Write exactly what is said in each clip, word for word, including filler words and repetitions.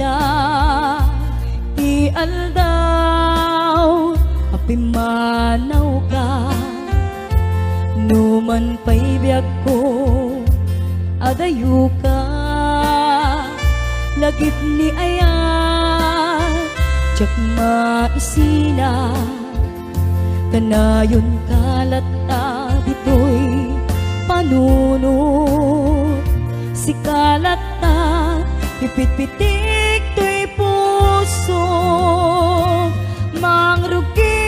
Ita ti aldaw a pimmanawka, numan pay biagko, adayoka, lagip ni ayat, diak maisina. Kanayonka latta ditoy panunot, sika latta ti pitpitik toy puso. Mangrugi,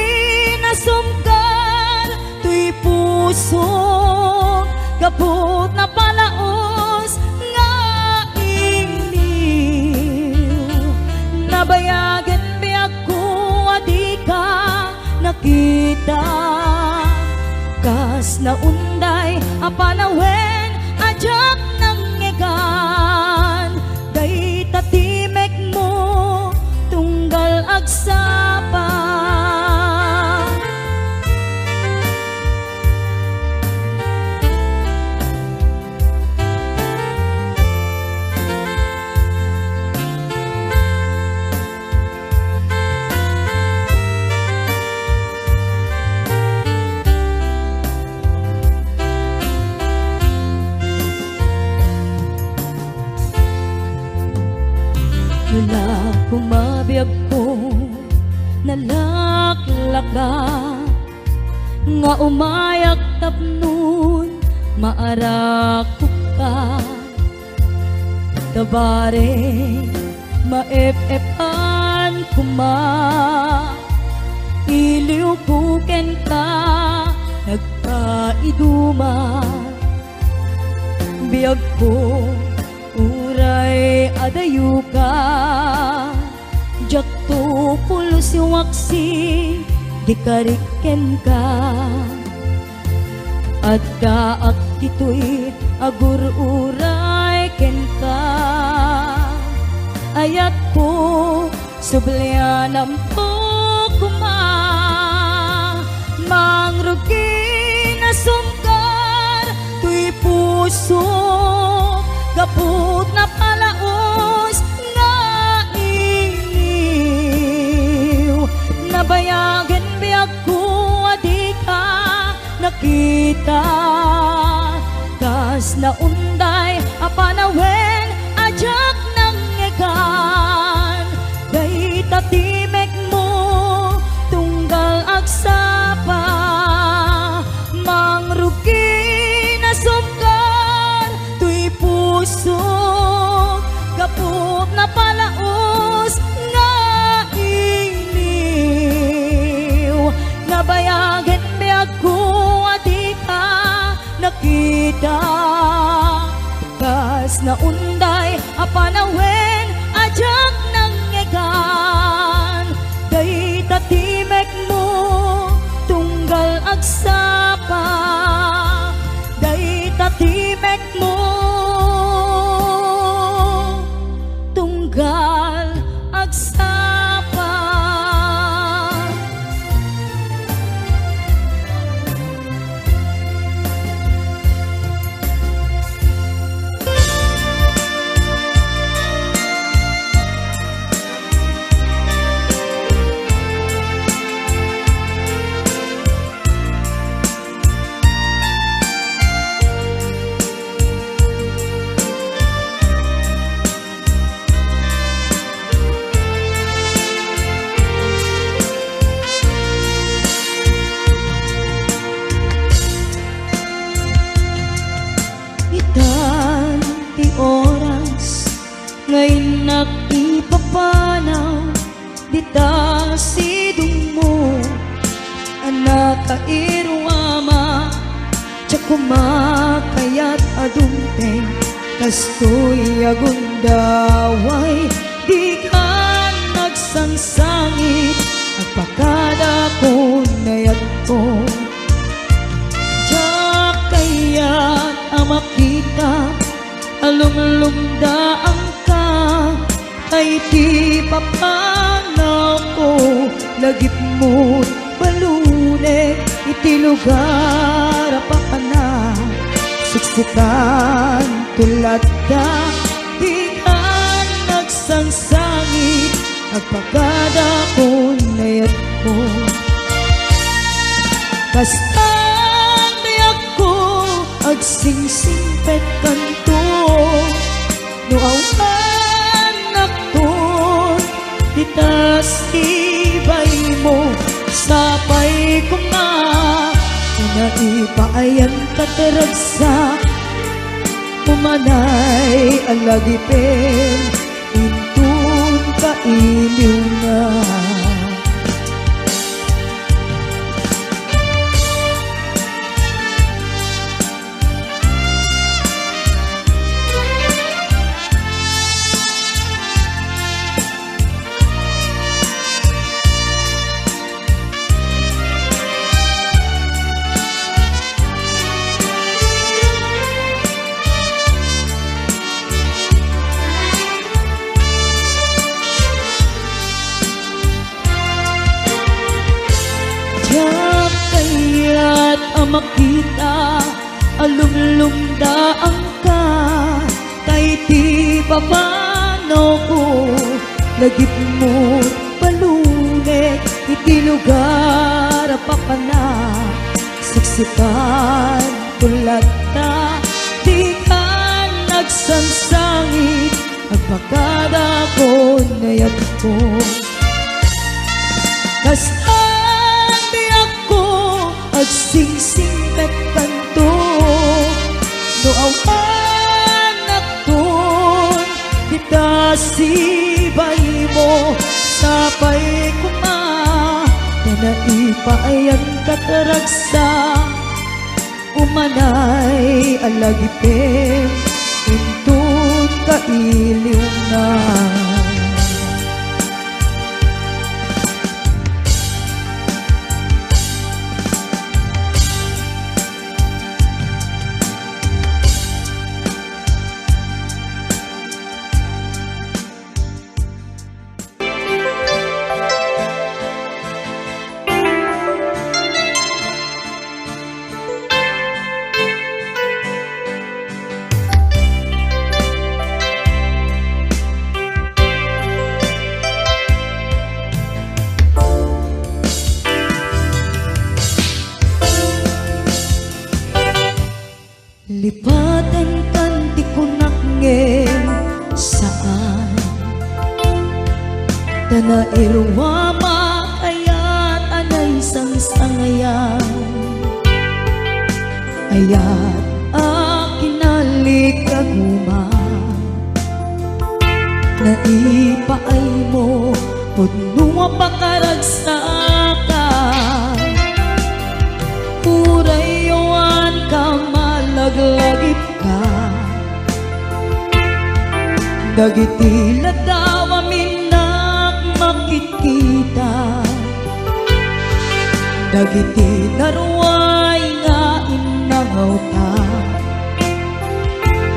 nasumgar toy puso, gapu ta napalaos nga iniw. Nabayagen biagko a dika nakita. Kas naunday a panawen a diak nangngegan, dayta ti mekmo tunggal agsapa. Nulak koma biagko, nalaklaka, nga umayak tapnon maarakopka. Tabarek, maep-epan koma, iliwko kenka nagpaiduma. Biagko, uray adayoka, diakto pulos waksi di karik kenka. Addaak ditoy agur-uray kenka. Ayatko, sublianamko koma. Mangrugi, nasumgar toy puso, gapu ta napalaos nga iniw. Nabayagen biagko a dika nakita. Kas naunday a panawen a diak nangngegan, dayta ti mekmo tunggal agsapa. Mangrugi, nasumgar toy pusok, gapu ta napalaos nga iniw. Nabayagen biagko a dika nakita. Kas naunday a panawen a diak nangngegan, dayta ti mekmo tunggal agsapa. Dayta ti mekmo tunggal agsapa. Itan ti oras nga innak ipapanaw dita sidongmo a nakairuama. Diak koma kayat a dumteng kastoy a gundaway, dikan nagsangsangit, agpakada kon nayatko. Diak kayat a makita a lumlumdaanka, ta iti papanawko, lagipmo't balunek iti lugar a papanak. Suksukam to lattan, dikan nagsangsa Agpagadakon ayatko. Kastan biagko, agsingsingpetkanto. No awan nakton, ditas ibaymo, sapay koma, naipaayanta ti ragsak, umanay a lagipen, inton kailiwna. Diak kayat a makita a lumlumdaangka, ta iti papanawko, lagipmo balunek iti lugar a papanak. Siksikan ko latta, dikan agsangsangit, agpagadakon ayatko. Kastan biagko, agsingsingpetkanto. No awan nakton, ditas ibaymo, sapay koma, ta naipaayanta ti ragsak, umanay a lagipen, inton kailiwna. Lipatenkan ti kunak ngem saan. Ta nairuamak ayat a naisangsangayan. Ayat a kinalikaguman. Naipaaymo, pudno a pakaragsakan. Uray awan ka, malaglagipka. Dagiti ladaw a minnak makitkita. Dagiti naruay nga innangawta.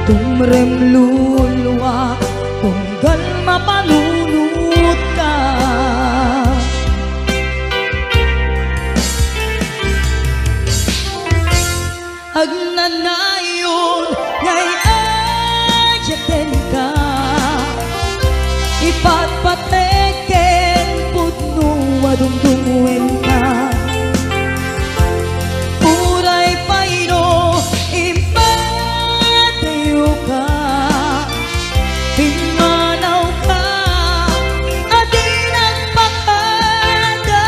Tumrem luluak, tunggal mapanunotka. Agnanayon nga ay-ayatenka, ipatpatek ken pudno a dumdumngegka. Uray pay no impadayoka, pimmanawka a di nagpakada.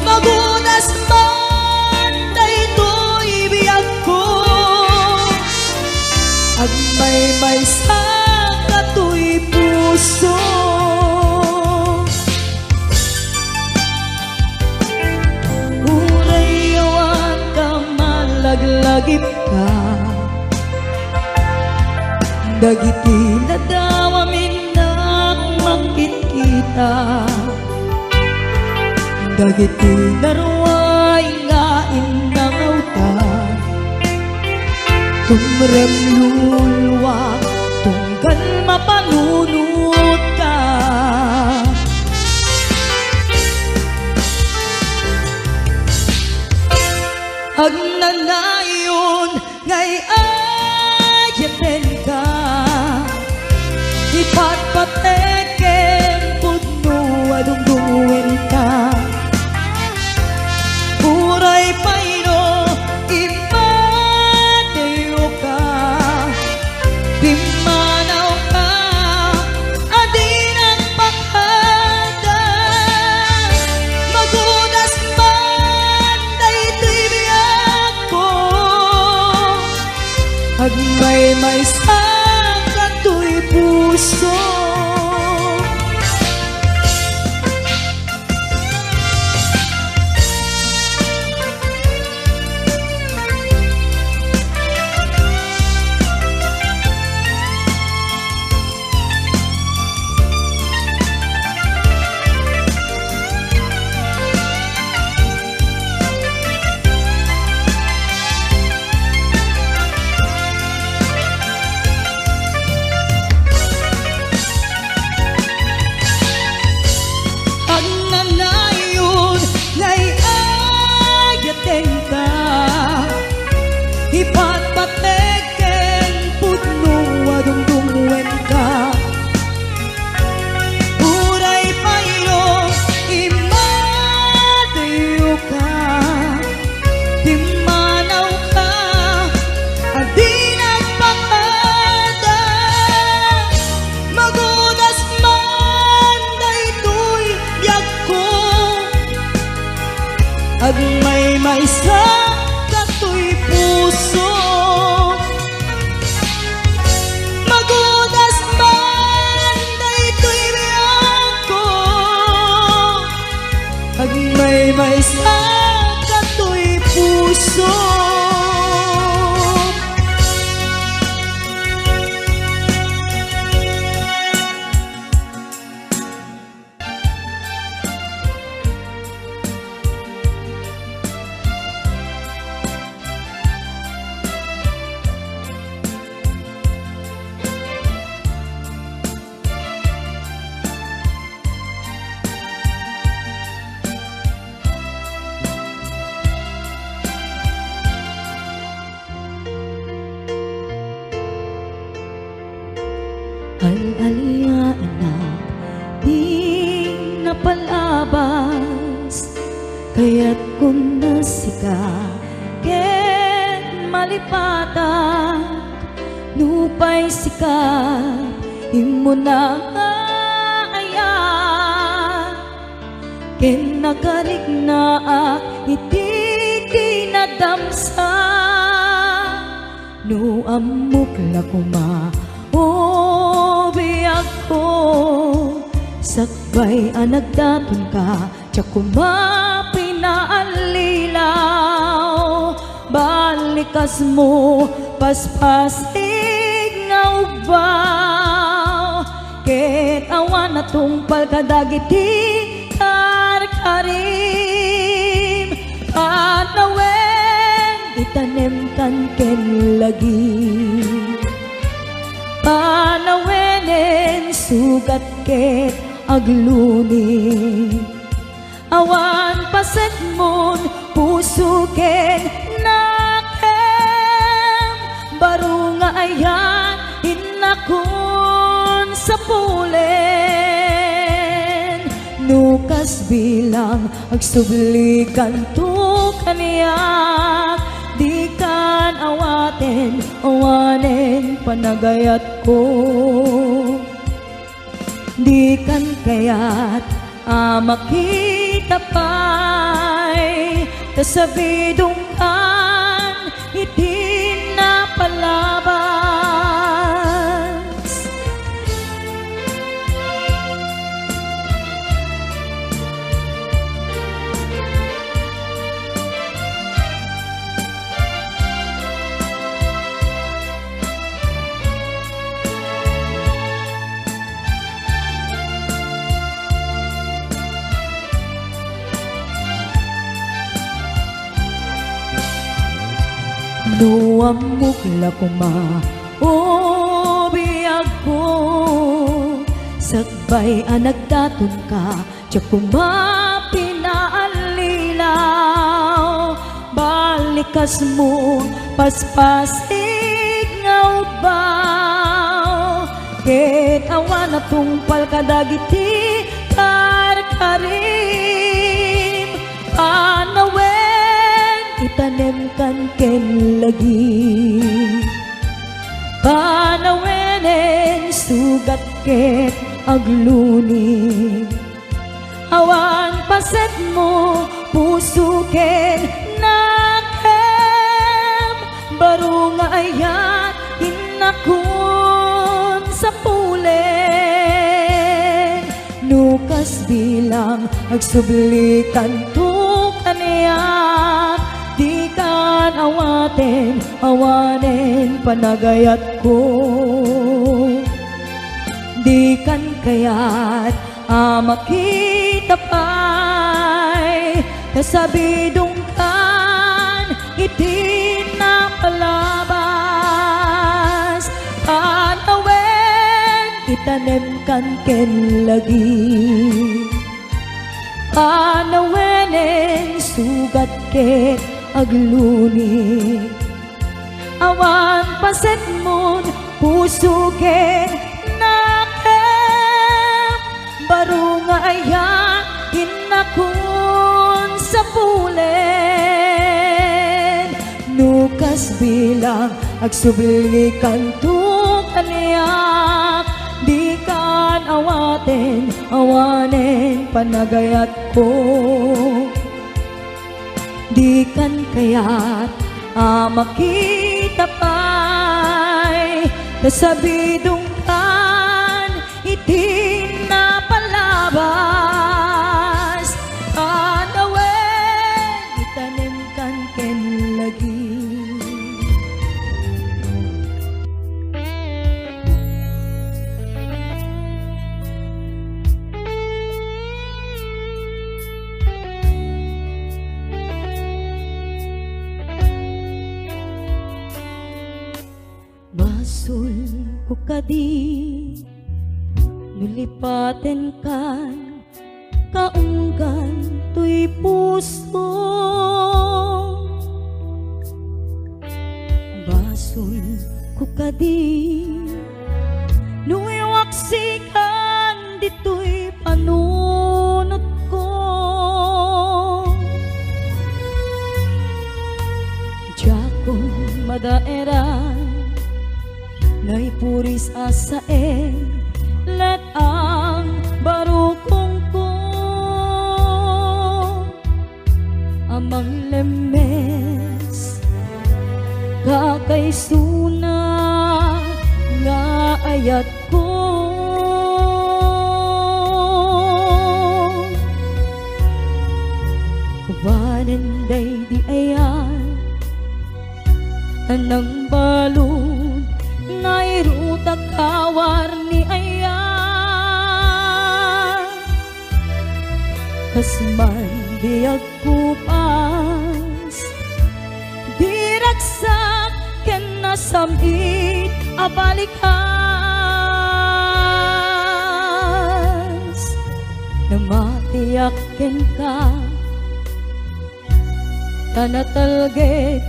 Magunas man daytoy biagko, agmaymaysa katoy puso. Uray awan ka, malaglagipka. Dagiti ladaw a minnak makitkita. Dagiti naruay nga innangawta. Tumrem luluak, tunggal mapanunotka. Agnanayon nga ay-ayatenka, ipatpatek ken Maymaysa katoy puso. Magudas man daytoy biagko. Agmaymaysa katoy puso. Al-alia, anak, ti napalabas, kayatkon a sika ket malipatak, nupay sika, immuna nga ayat, ken nakariknaak iti kinadamsa. No ammok la koma, o biagko, sakbay a nagdatonka, diak koma pinaallilaw. Balikasmo, paspasig nga ubbaw, ket awan a tungpal kadagiti karkarim. Panawen, itanemkan ken lagi. Panawenen, sugat ket agluni. Awan pasetmon, puso ken nakem, baro nga ayan, innakon sapulen. No kas bilang, agsubli kanto kaniak, dikan awaten, awanen panagayatko. Dikan kayat a makita pay, ta sabidongkan iti napalabas. No ammok la koma, o biagko, sakbay a nagdatonka, diak koma pinaallilaw. Balikasmo, paspasig nga ubbaw, ket awan a tungpal kadagiti karkarim. Panawen, itanemkan ken lagi. Panawenen, sugat ket agluni. Awan pasetmo, puso ken nakem, baro nga ayan, innakon sapulen. No kas bilang, agsubli kanto kaniak, dikan awaten, awanen panagayatko. Dikan kayat a makita pay, ta sabidongkan iti napalabas. Panawen, itanemkan ken lagi. Panawenen, sugat ket agluni. Awan pasetmon, puso ken nakem, baro nga ayan, innakon sapulen. No kas bilang, agsubli kanto kaniak, dikan awaten, awanen panagayatko. Dikan kayat a makita pay kasabidongkan iti napalabas. Anawen, itanenkan ken lagi. Basolko kadi no lipatenkan kaunggan toy puso. Basolko kadi no iwaksikan ditoy panunotko. Diakon madaeran, naipuris a saen, let-ang barukongko a manglemmes, kakaisuna nga ayatko. Kubanen daydi ayat a nangbalud, nairutak a warni ayat. Kas man di agkupas, di ragsak ken nasam-it a balikas. Namatiak kenka, ta natalged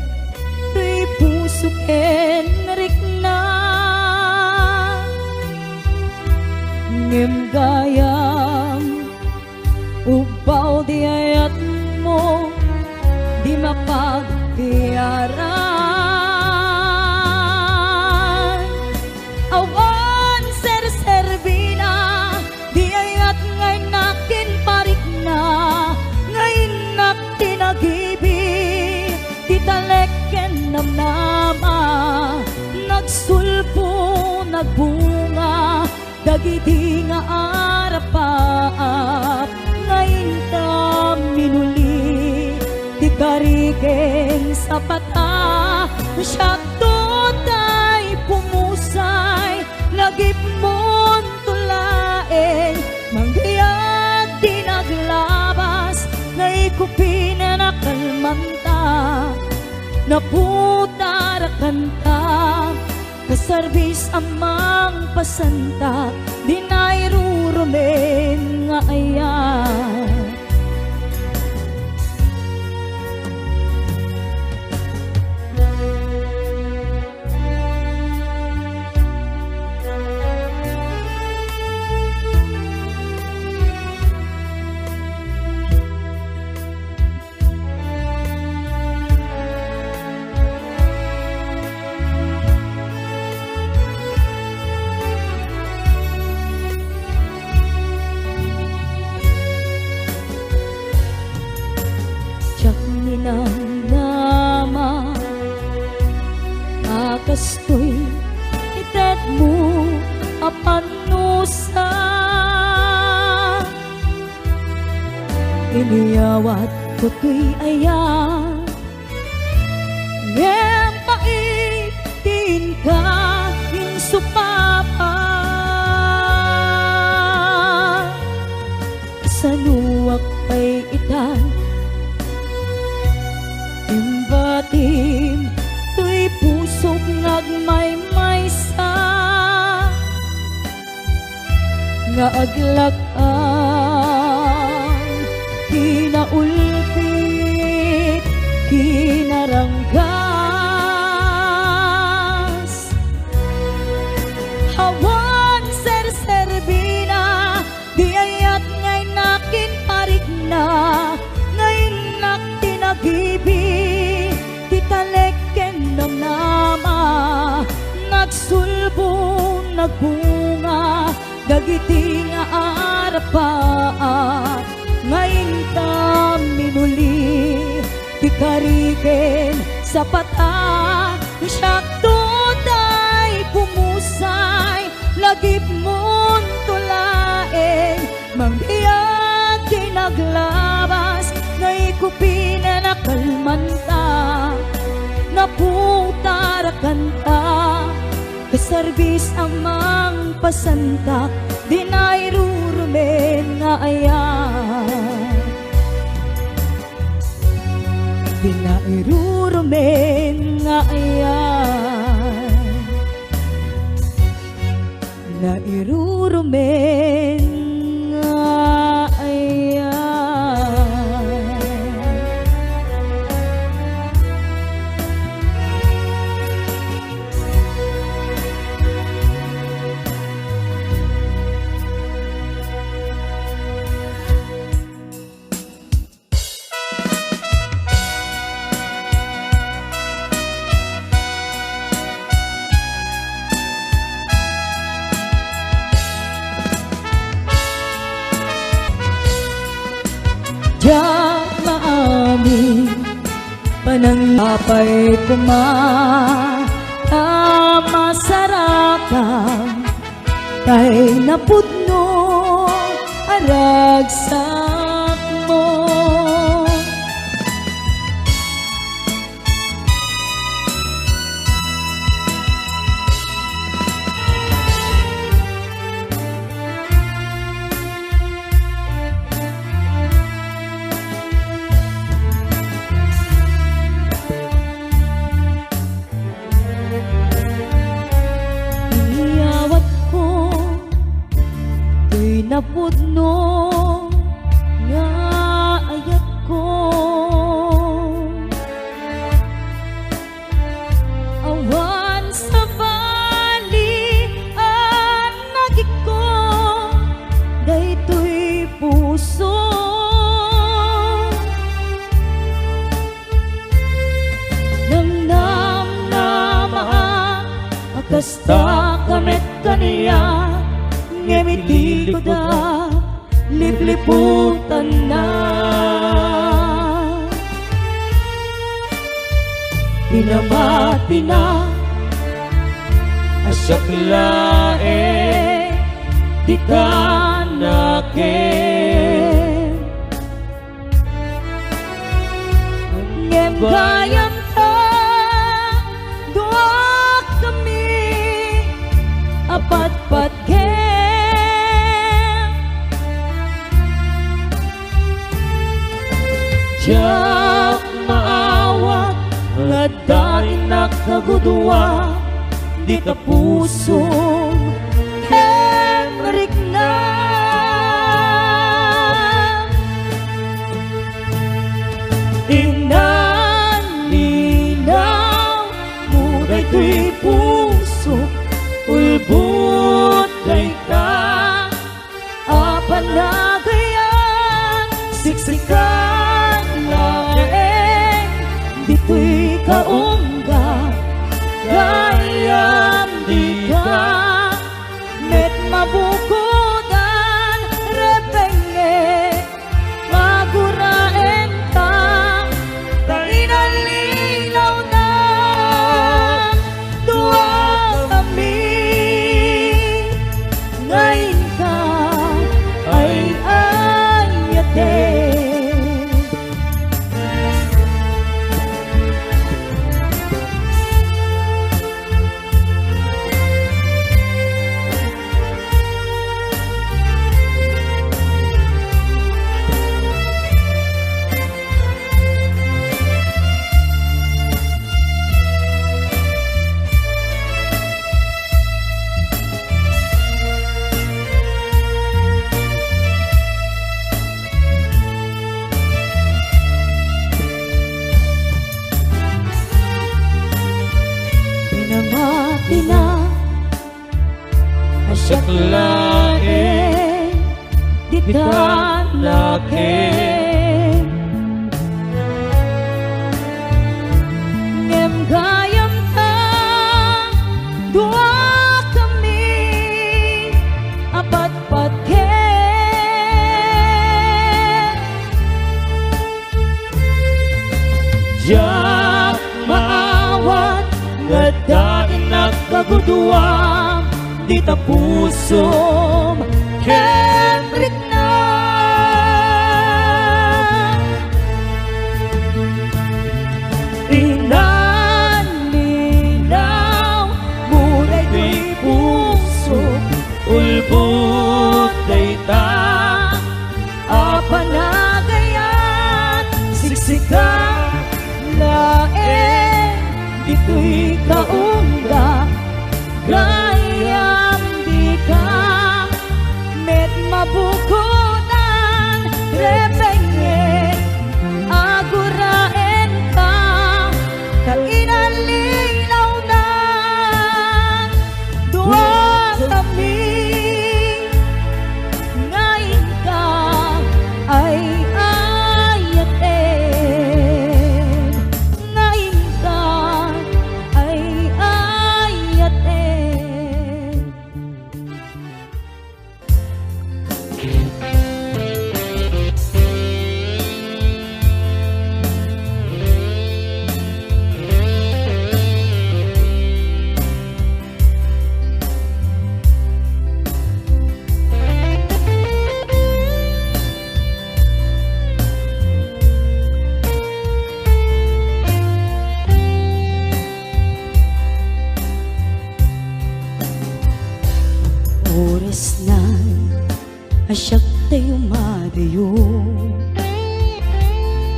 toy puso ken rikna. Ngem gayam, ubbaw di ayatmo, di mapagtiaran. Awan serserbina, di ayat nga innak ken parikna, nga innak ti nagibi, ti talek ken namnama, nagsulbo, nagbunga, dagiti nga arapaap nga inta minuli, ti kari ken sapata, siakto tay pumusay, nagipmunto laeng, mangbiag ti naglabas, naikupin a nakalmanta, naputarakanta. Kasarbis a mangpasanta, di nairurumen nga ayat. Diak ninamnama a kastoy itedmo a pannusa. Iniyawatko toy ayat, ngem pait ti inka insupapa. Kasanoak pay itan? Imbatim toy pusok nga agmaymaysa. Nga aglak-am, kinaulpit, kinaranggas. Awan serserbina, di ayat nga innak ken parikna, nga innak ti nagibi, ti talek ken namnama, nagsulbo, nagbunga, dagiti nga arapaap nga inta minuli, ti Kariken, sapata, siakto tay pumusay, lagipmonto laeng, mangbiag ti naglabas, nga ikupinen a kalmanta, naputarakanta, kasarbis a mangpasantak, di nairurumen nga ayat. Di nairurumen nga ayat. Nairurumen nga ayat. Diak maamin, panangapay koma, ta masarakan tay napudno a ragsakmo. Iyawatko toy napudno nga ayatko. Awan sabali a nagikko daytoy puso. Namnamaak a kasta ka met kaniak, ngem iti likudak, lipliputanna. Pinamatina a siak laeng ti kanakem. Ngem gayam ta, duakami a patpatgem. Diak maawat nga adda innak a gudua, dita pusom ken rikna. Inaninaw mo daytoy puso, ulbod dayta a panagayat, siksikan laeng ditoy kaungga, gayam dika met mabukodan, repenge, paguraenta, ta inalinawna, duakami nga inka ay-ayaten. Pinamatina a siak laeng dita nakem. Ngem gayam ta, duakami a patpatgem. Tuam dita pusom ken riknam. Inaninaw mo daytoy pusom, ulbod dayta a panagayat, siksika laeng ditoy kaungga, gayam dika met mabukodan, repenge, aguraenka, ta inalilawnan duakami nga inka ay-ayaten, nga inka ay-ayaten. Oras na a siak tay umadayo.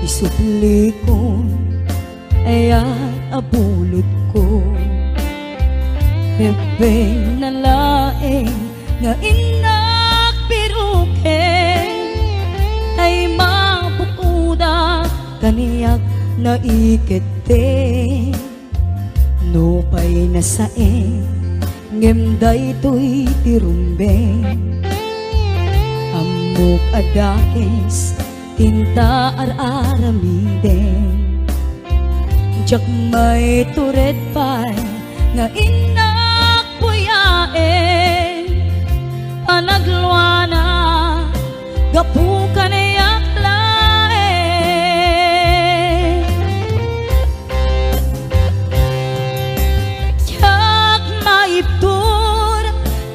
Isublikon, ayat a bulodko. Rebbeng na laeng nga innak piruken, tay mabukoda kaniak naikeddeng. Nupay nasaen, ngem daytoy ti rumbeng. Ammok a dakes ti inta ar-aramiden. Diak maitured pay nga innak puyaen. Panagluana, gapu kaniak laeng. Diak maibtur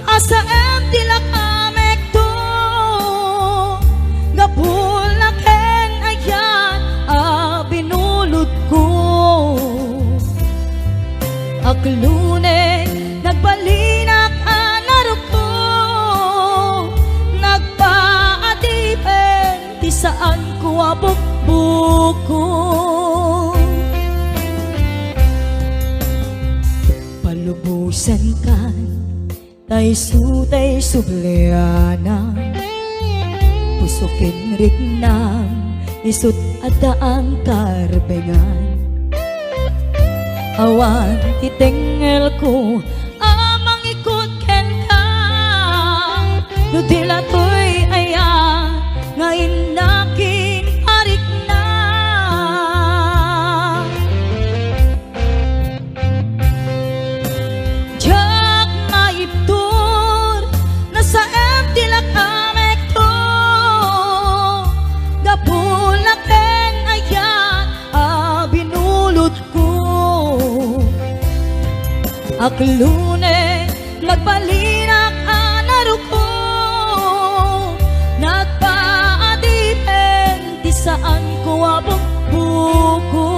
a saem ti lakamekto, gapu la ken ayat a binulodko. Aklone, nagbalinak a naruko, nagpaadipen ti saanko a bukbuko. Palubosankan, ta isu tay subliana. Puso ken riknam, isut' addaan karbengan. Awan ti tengngelko a mangikut kenka, no di la toy aya nga innakin a rikna. Diak maibtur, nasaem ti lakamekto, gapu la ken ayat a binulodko. Aklone, nagbalinak a naruko, nagpaadipen ti saanko a bukbuko.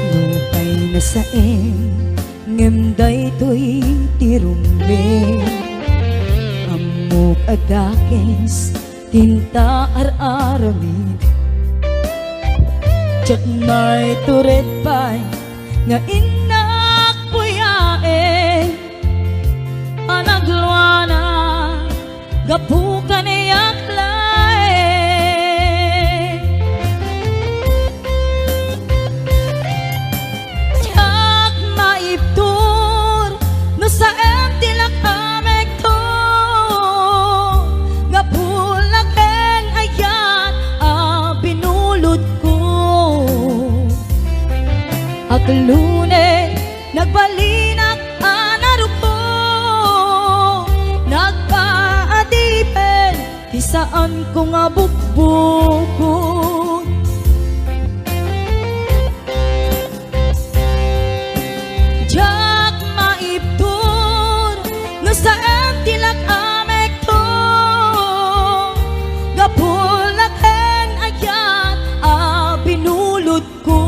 Nupay nasaen, ngem daytoy ti rumbeng. Ammok a dakes ti inta ar-aramid. Diak maitured pay nga innak puyaen. Panagluana, gapu kaniak laeng. Saanko nga bukbukon. Diak maibtur no saan ti lakamekto. Gapu la ken ayat a binulod ko.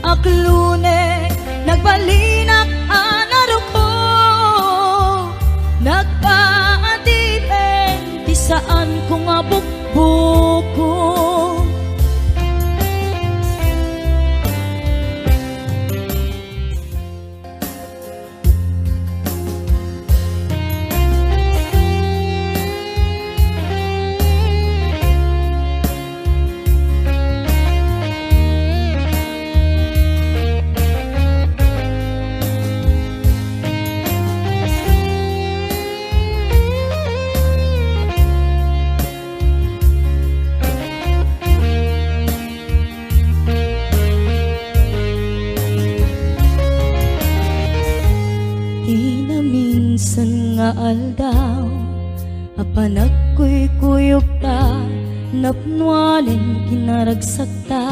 Aklone, nagbalinak a naruko, nagpaadipen ti saanko nga bukbuko. Ti naminsan nga aldaw a panagkuykuyogta, napnoanen kinaragsakta,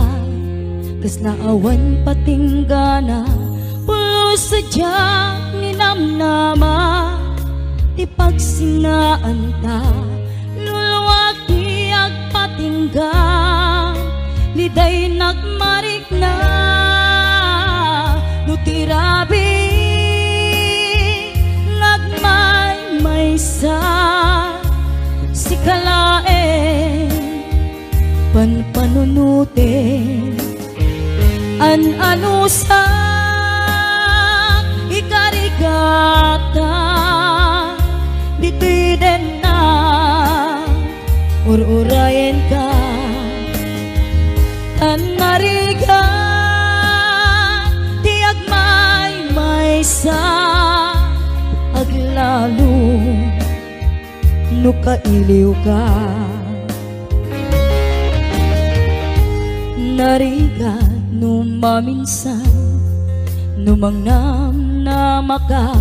kasla awan patinggana, pulos a diak ninamnama ti pagsinnaanta. Luluak ti agpatingga, lidaynak marikna, no ti rabii nga agmaymaysa, sika laeng panpanunoten. An-anusak, ikarigata, ditoy dennak, ur-urayenka, tan narigat ti agmaymaysa, aglalo no kailiwka. Narigat no maminsan, no mangnamnamaka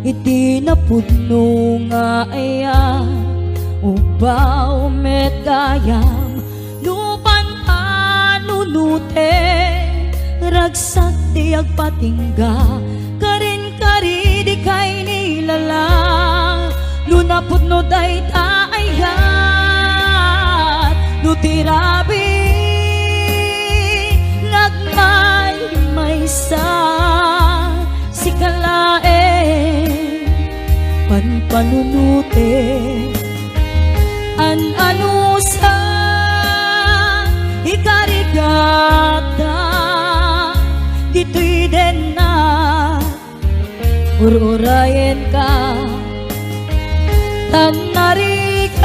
iti napudno nga ayat, ubbaw met gayam no panpanunoten, ragsak ti agpatingga, karin kari dikay nilalang, no napudno dayta ayat, no ti rabii nga agmaymaysa, sika laeng panpanunoten. An-anusak, ikarigata, ditoy dennak, ur-urayenka, tan narigat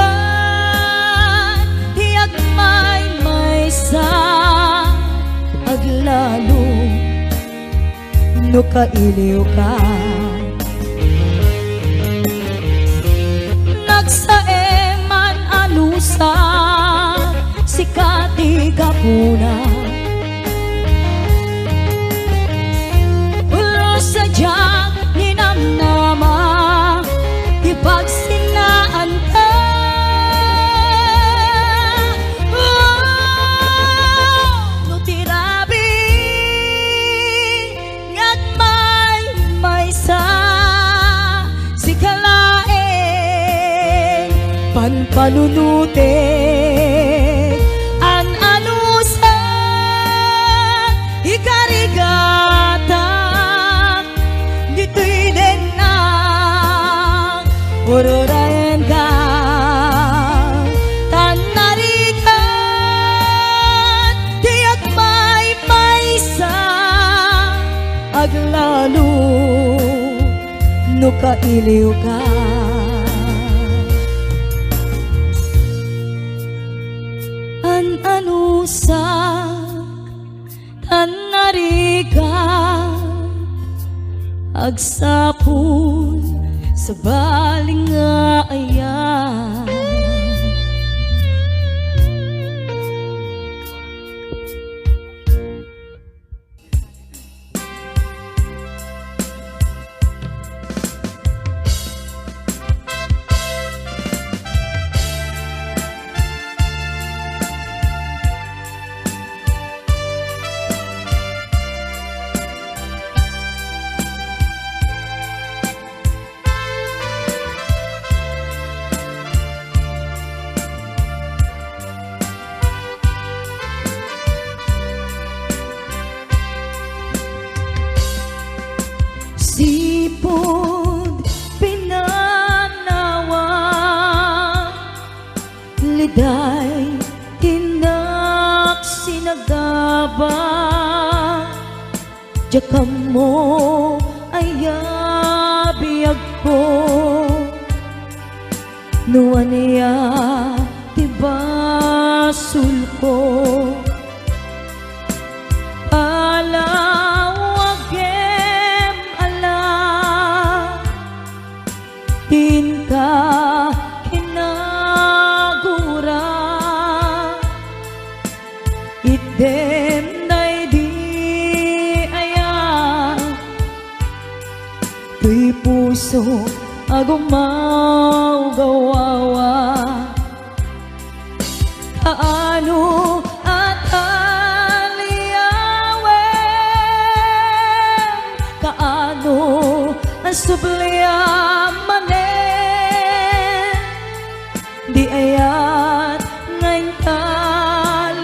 ti agmaymaysa, aglalo no kailiwka. Nagsaem man a nusa, sika ti gapuna. Pulos a diak ninamnama ti pagsinnaanta. Oh, no ti rabii nga agmaymaysa, sika laeng panpanunotek. An-anusak, ikarigata, ditoy dennak, ur-urayenka, tan narigat ti agmaymaysa, aglalo no kailiwka. An-anusak, tan narigat, agsapul, sabali nga ayat. Pud pinanawa, liday, innak sinagaba, diak ammo aya biagko. No ania ti basolko, palawagem ala, ti inka kinagura. Itdem daydi aya, toy pusok a gumawgawawa. Kaano a taliawem, kaano a subliam manen, di ayat nga intalime,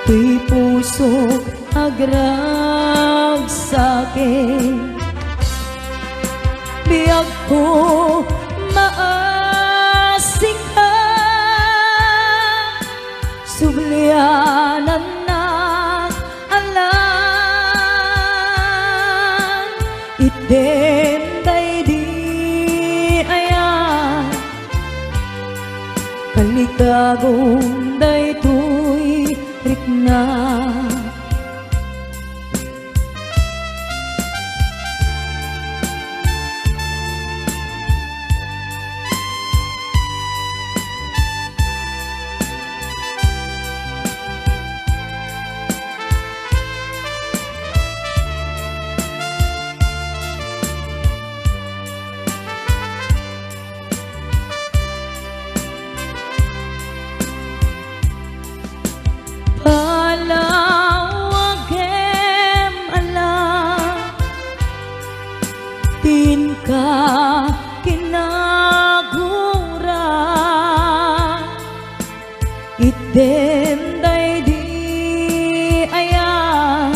toy pusok agragsaken. Biagko, maasika, sublianannak ala. Itdem daydi aya, kalikagom daytoy rikna. Palawagem ala, ti inka kinagura. Itdem daydi aya,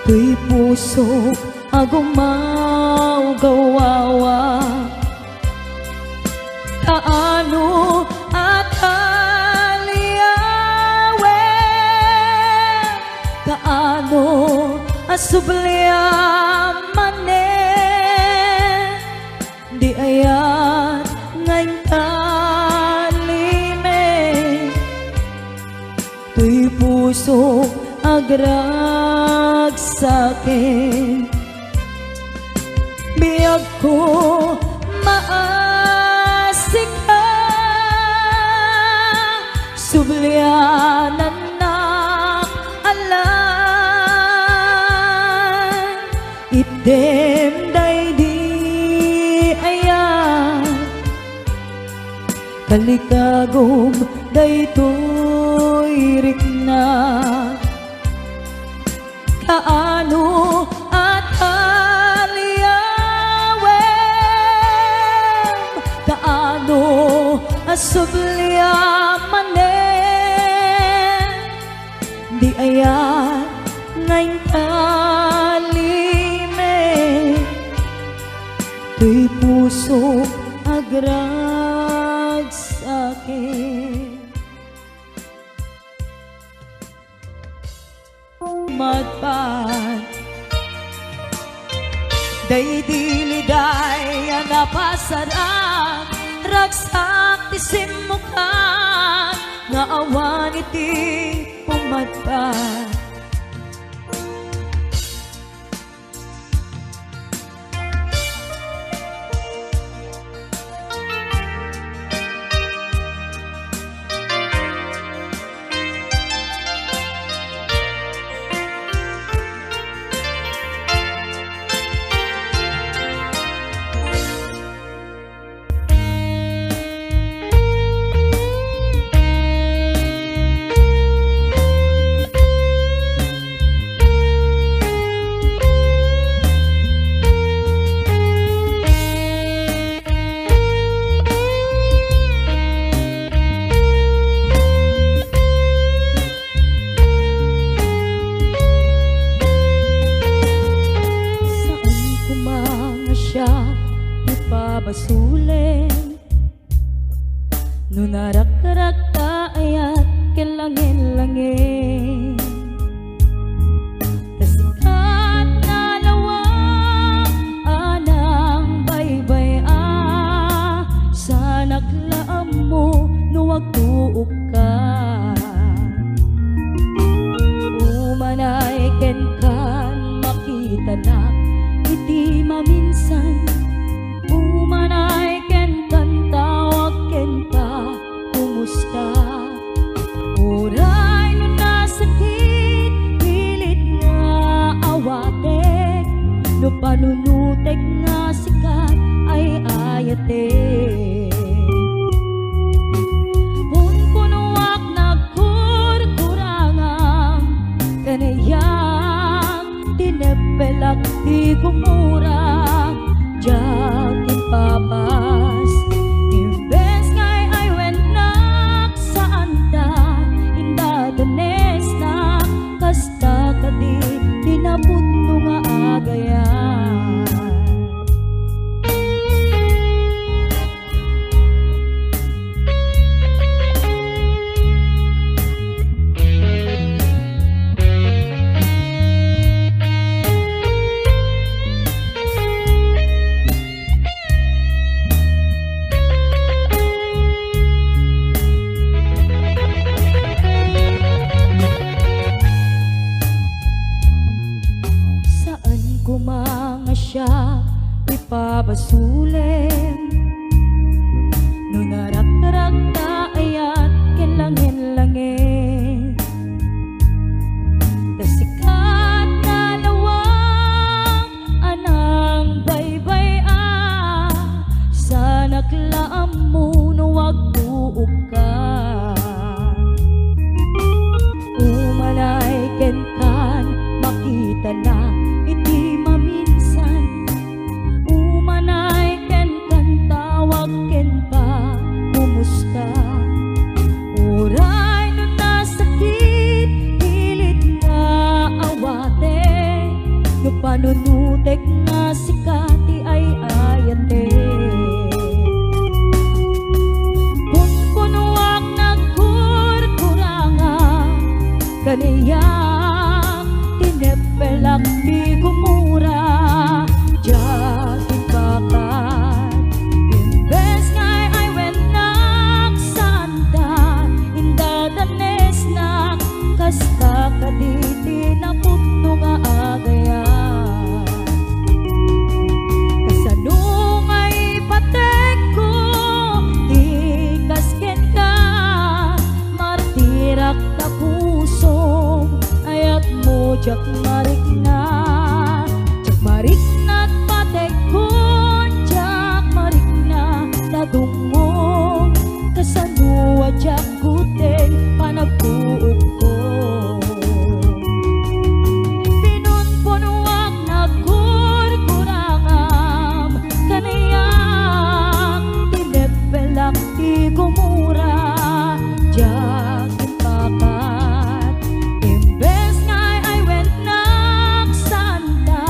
toy pusok a gumawgawawa. Kaano a taliawem, kaano a subliam manen, di ayat nga intalime, toy pusok agragsaken. Biagko, maasika, sublianannak ala. Itdem daydi aya, kalikagom daytoy rikna. Kaano a taliawem, kaano a subliam manen, di aya nga intalime, toy pusok agragsaken. Madpan daydi liday a napasaran, ragsak ti simmukan nga awan iti pumadpan. Tanak iti maminsan, umanay kenkan, tawag kenka, kumusta? Uray no nasakit, pilit nga awatek, no panunutek nga sikat ay ayatek. Punpunuak nagkurkurangam, kanayak tineppelak ti gumura, diak impapas. Imbes nga ay-aywennak, saanta indadanesnak, kasta kadi ti napudno nga agayat. Saan koma nga siak ipabasolem no narakrak ta ayat ken langin-langin. Ta sikat nga lawag a nangbaybay-a, saanak la ammo no agtuokka. Umanay kenkan, makitanak iti maminsan. Umanay kenkan, tawag kenka, kumusta? Uray no nasakit, pilit nga awatek, no panunutek nga sika ti ay-ayatek. Punpunuak nagkurkuranga, kaniak tineppelak ti gumura, diak impakat. Imbes nga ay-aywennak, saanta indadanesnak, kasta kadi ti napudno nga agayat. Kasano nga ipatekko ti kas kenka? Martirak ta pusom, ayatmo diak marikna. Diak marikna ta patekkon, diak marikna ta dumngom. Kasano a diak guteng panagtuokko? Pinunpunuak nagkurkurangam, kaniak tineppelak ti gumura, diak impakat. Imbes nga ay-aywennak, saanta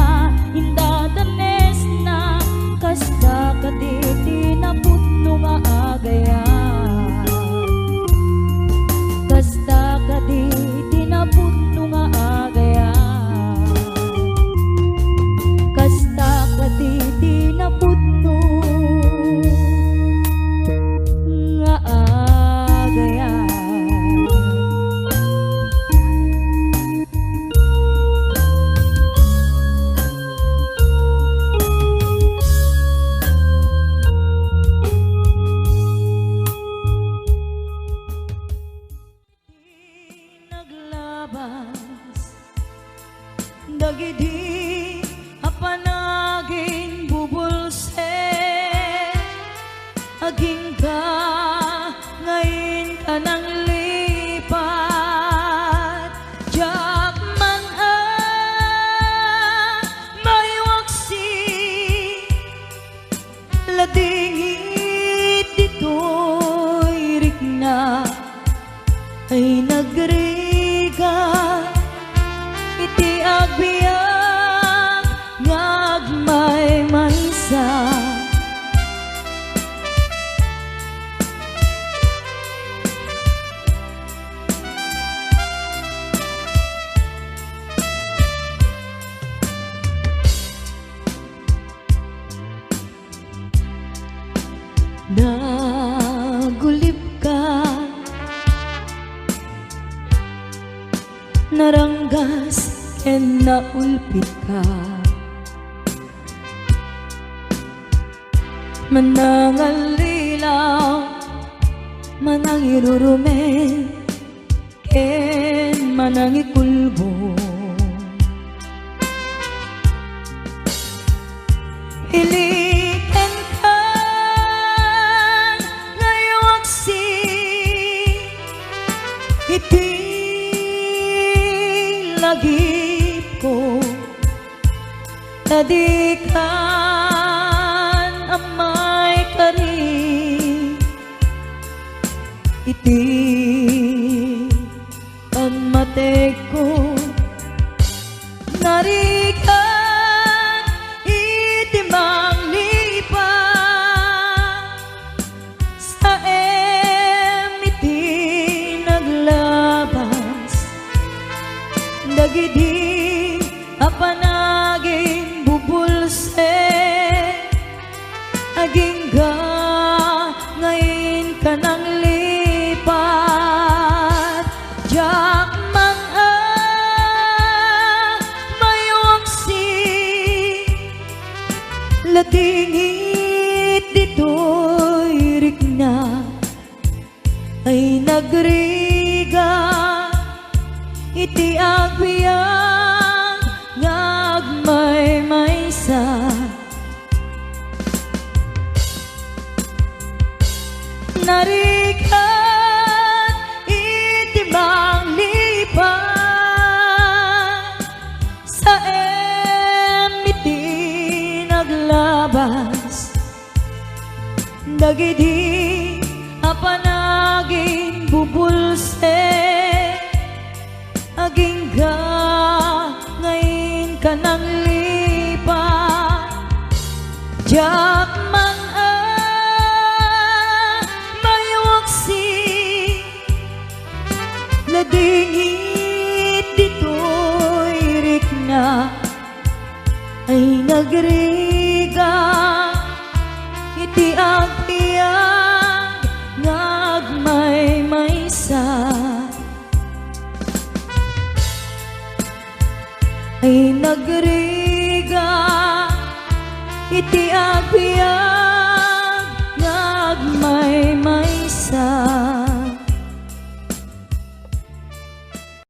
indadanesnak, kasta kadi ti napudno nga agayat. Kasta kadi ti napudno nga agayat. Kasta kadi ti napudno nga agayat. Naglabas dagidi a panaginbubulsek, agingga nga inka nanglipat, diak man a maiwaksi. Ladingit ditoy rikna ay nagrigat iti agbiag nga agmaymaysa. Nagulipka, naranggas ken naulpitka. Manangallilaw, manangirurumen, ken manangikulbong. Iliken kan ngayo aksi iti lagipko. Ta dikan amay kari iti pammategko. Narigan iti manglipas, saem iti naglabas dagidi a panaginbubulsek. Agingga nga inka nanglipat, diak man a mayuaksi. Ladingit ditoy rikna ay nagrigat iti agbiag nga agmaymaysa. Narigat iti manglipas, saem iti naglabas dagidi a panaginbubulsek. Agingga nga inka nanglipat, diak man a mayuaksi. Ladingit ditoy rikna ay nagrigat iti agbiag nga agmaymaysa. Ay nagrigat iti agbiag